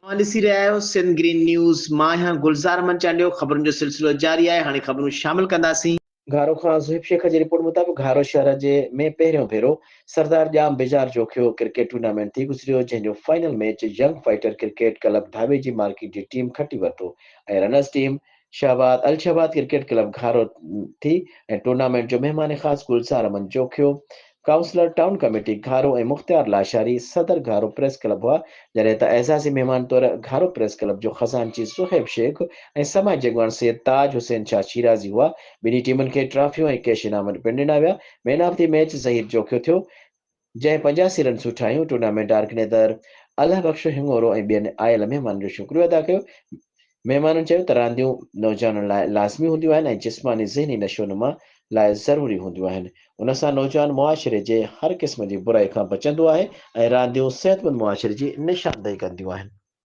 اوهان ڏسي رهيا آهيو سنڌ گرين نيوز، مان آهيان گلزار احمد چانڊيو، خبرن جو سلسلو جاري آهي، هاڻي خبرون شامل ڪنداسين. گهارو کان زوهيب شيخ جي رپورٽ مطابق گهارو شهر جي ۾ پهريون ڀيرو سردار ڄام بجار جوکيو ڪرڪيٽ ٽورنامينٽ ٿي گذريو جنهن جو final match young fighter cricket club Dhabeji market جي ٽيم کٽي ورتو ۽ runners team Shahbad Al Shahbad cricket club Gharo ٿي ۽ ٽورنامينٽ جو مهمان خاص Gulzar Ahmed Jokhio councillor town committee Gharo ۽ Mukhtiar Lashari صدر گهارو پريس ڪلب هئا، جڏهن ته اعزازي مهمان طور گهارو پريس ڪلب جو خزانچي زوهيب شيخ ۽ سماجي اڳواڻ سيد تاج حسين شاهه شيرازي هئا، ٻنهي ٽيمن کي ٽرافيون ۽ ڪيش انعام پڻ ڏنا ويا، man of the match Zaheer Jokhio ٿيو، جنهن 85 رنسون ٺاهيون، ٽورنامينٽ آرگنيزر الهه بخش هڱورو ۽ ٻين آيل مهمانن جو شڪريو ادا ڪيو، مهمانن چيو ته رانديون نوجوانن لاء لازمي هونديون آهن ۽ جسماني ذهني نشوونما لاء ضروري هونديون آهن، ان سان نوجوان معاشري جي هر قسم جي برائي کان بچندو آهي ۽ رانديون صحتمند معاشري جي نشاندهي ڪنديون آهن.